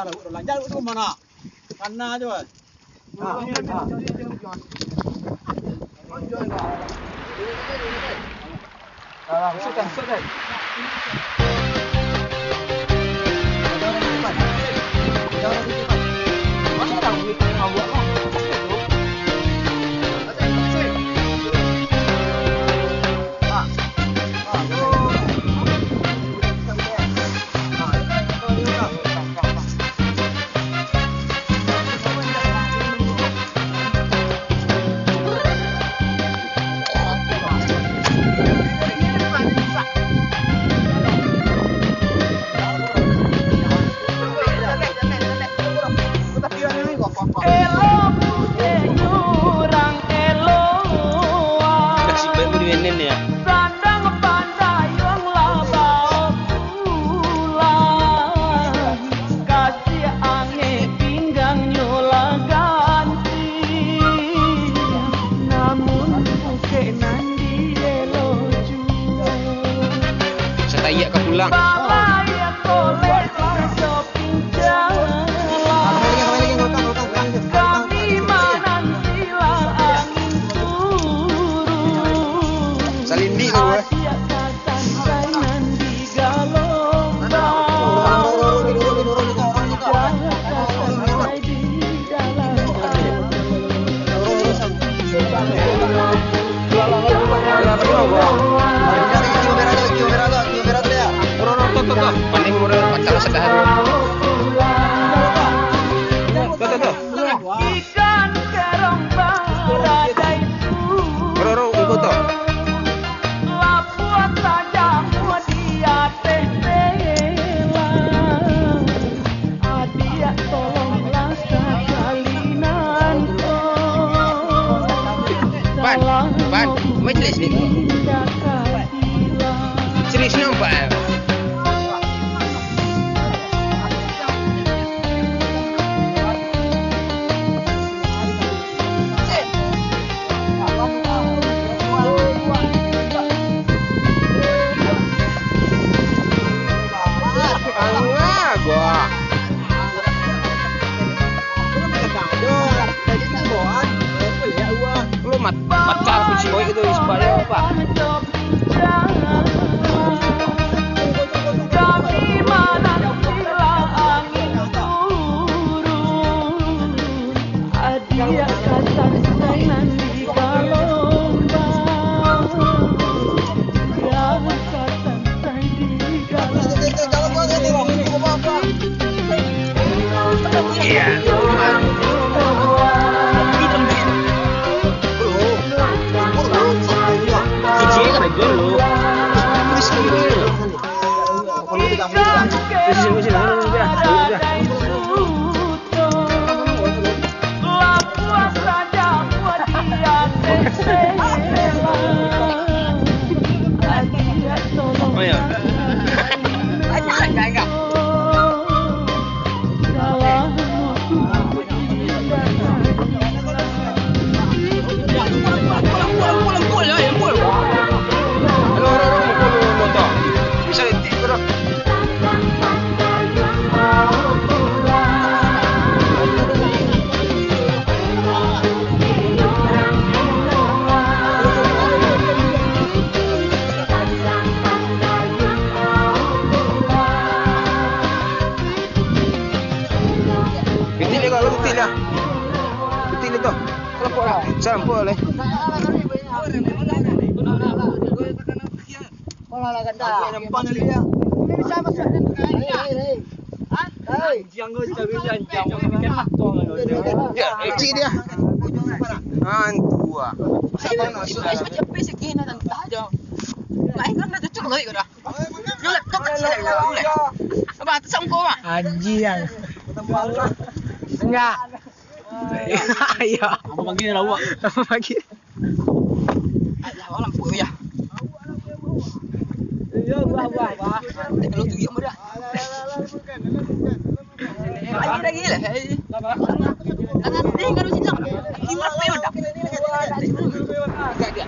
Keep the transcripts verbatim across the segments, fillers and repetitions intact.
Jalan tu mana? Sana je, Bang. Ah, ah. Ah, masukkan, masukkan. Elok punyonyo urang elok. Kasih baik budi wenen ya. Sandang pandayung lah bapulang. Kasih angin pinggangnyo lah ganti. Namun bukek nan dielo juo. Sataiak ka pulang. Balayak kolek. Salindik tu, eh. Pandai murah pacar sedahan. Tuh, tuh, tuh. Ikan kerong baradai tu. Bro, bro, ikut tuh. Lapuak sajamu di ateh tela. Adiak tolonglah sakali nan ko. Pan, pan, majelis ni. Serius nampak, eh? Lu mat-, macar kunci boy gitu, supaya apa? Bitik dia kalau bitik dia. Bitik dia tu. Sampuk lah. Ini bisa masuk. Hei, hei, hei. Hei. Anjiang ko cari anjiang. Ya, kecil dia. Antua. Ayo, ayo, ayo, ayo, ayo, ayo, ayo. Main kan dah cocok lagi dah. Yo, laptop kecil lagi lah, boleh. Apa, tu sangko, Bang? Anjiang. Enggak. Iya. Apa pagi ni, lawak? Apa pagi? Alah, lampu ya. Iyo, buah, buah, buah. Kalau tu, iya, mudah. Lagi, lagi lah. Tangan, eh, kalau silang. Kimak, ayo, dah. Enggak, dia.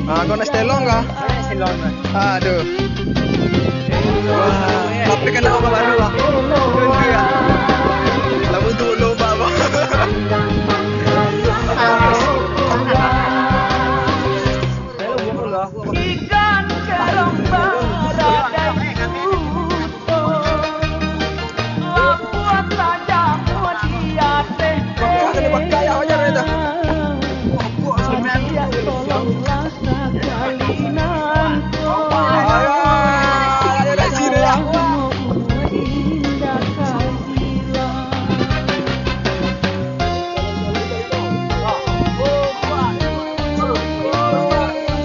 Ah, kau nak stelong kah? Stelong, Bang. Aduh. Wah, tapi kan nak baru lah. Tunggu ya. Lama tu belum, Bang. Ikan kerong baradai puto, labuah tajam di ateh. Pakai, pakai, pakai, pakai, pakai. Adia tolonglah sakali nan ko. Ayo, ayo, dari sini lah. Indah kau bilang.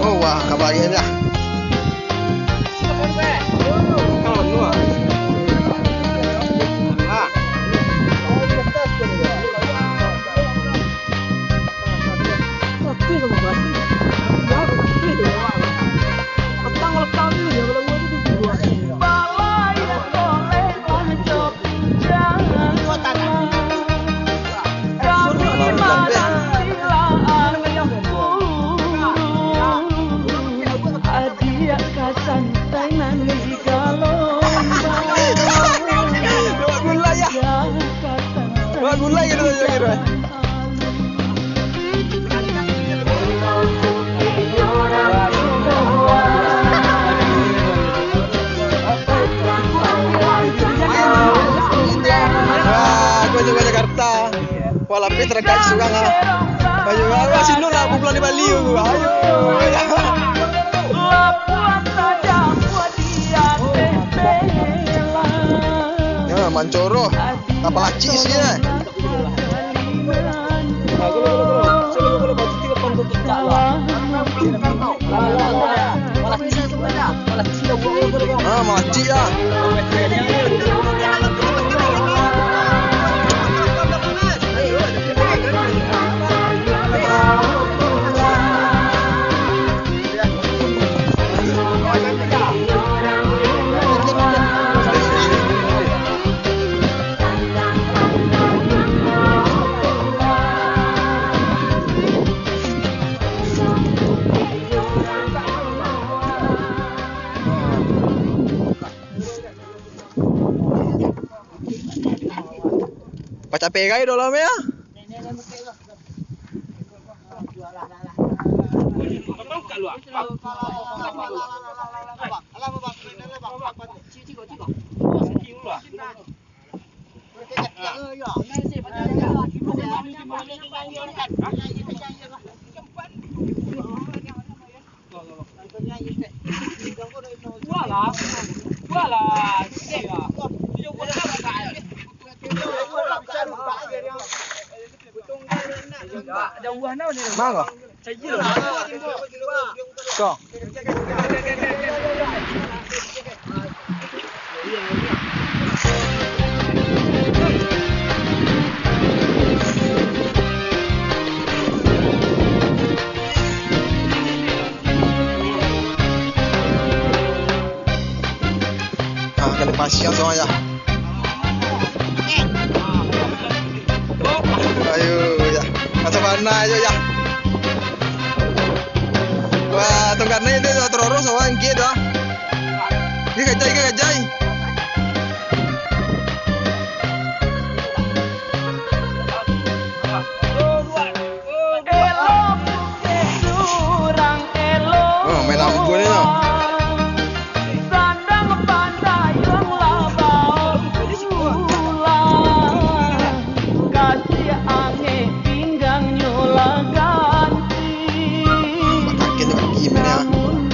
Oh, wah, kabarnya dah. Adiak ka santai nan di galombang. Lewat gulai, ya. Adiak ka santai. Lewat gulai gitu, ya, gitu. Wah, aku suka Jakarta. Wah, lapeh terkait surang ah. Ayo, ayo, sini lah, aku pulang di Bali, aku. Ayo. Ya, mancoro. Apa lacik sih, ya? Ah, mati ah. Pacah pegai doh lah, ya. Mangga? Kau. Ah, kali pasiang sama ya. Ayo ya. Macam mana ayo ya? Wah, tungganai tu dah terorong sama angkit dah. Dia gajai, dia gajai. Elok surang elok. Oh, main lampu ni, no. Sandang pandai yang labau pulang. Kasih angin pinggangnyo lah ganti. Makan kaki ni, ah. Namun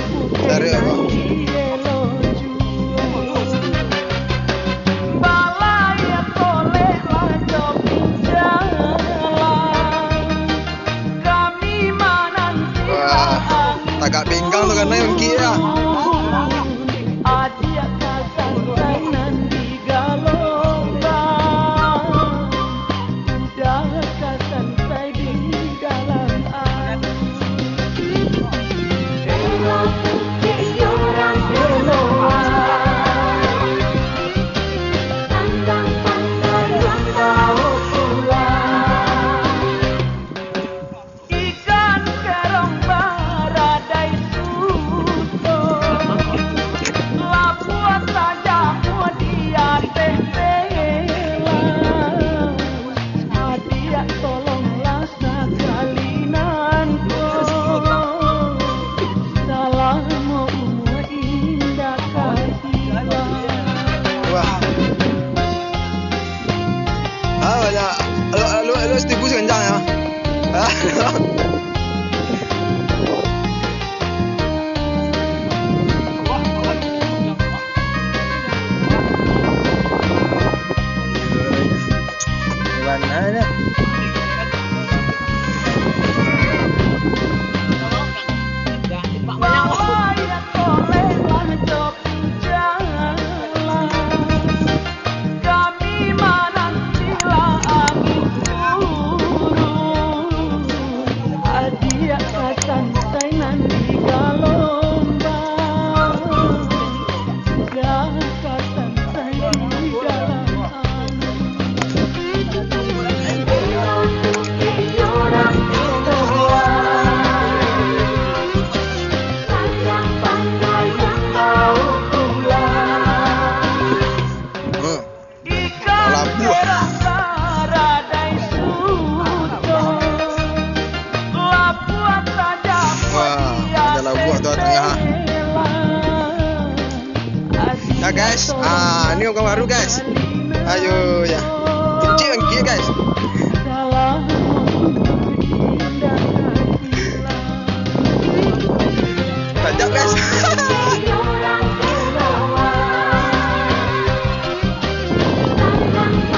dari apa? Elok. Balai kolek lah jo pinjalan. Kami mananti. Wah, tagak pinggang tu kan, naik ungki ya. Adiak ka santai nan di galombang. Udah ka santai di dalam ati. Elok putih orang elok. Pandang-pandang yang kau pulang. Ikan kerong baradai Tangah. Ya guys, ah, ni urang baru guys. Ayo ya. Kecik angkik guys. Tajak guys.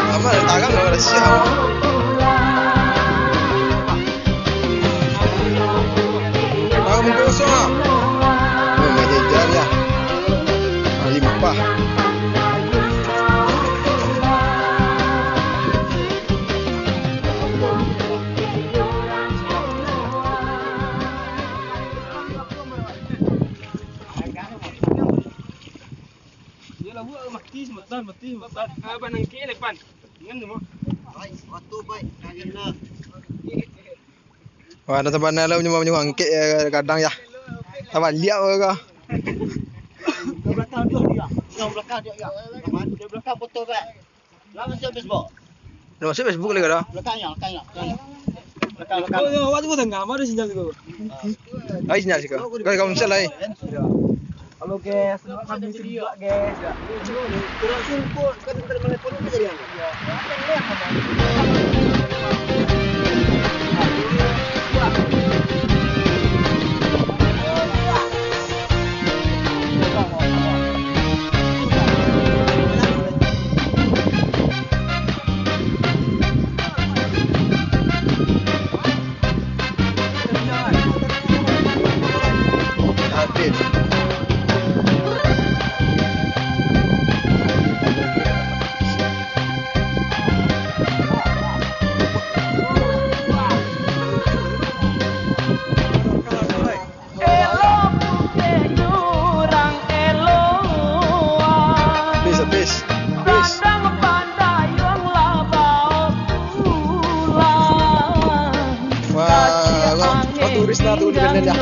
Aman, tarang lah, dah siap. Tarang muka kosong ah. Oh, dah jajan lah. Ah, limpah. Iyolah, buat mati semeton, mati semeton. Ah, abang nangkik lepan. Ingat tu mah. Baik, waktu baik. Kagak lah. Wah, dah sabana lah menyumbang-menyumbang angkek, eh, kadang ya. Tabaliak kau. Di belakang dia, dia. Di belakang dia, ya. Di belakang foto, Pak. Lah masuk Facebook. Dah masuk Facebook lagi dah. Belakangnya, belakangnya, belakangnya. Belakang, belakang. Oh, ya, awak tu tengah, mana sinyal tu? Ai sinyal siko. Kau kamu misal ai. Halo guys, kami sini juga guys. Kurang sungkut, kan kita telepon itu jadi apa? Elok putih jurang elok. Peace, peace, peace. Pandang pandayung lah bawa pulang. Wah, wah, turis lah tu di Belanda.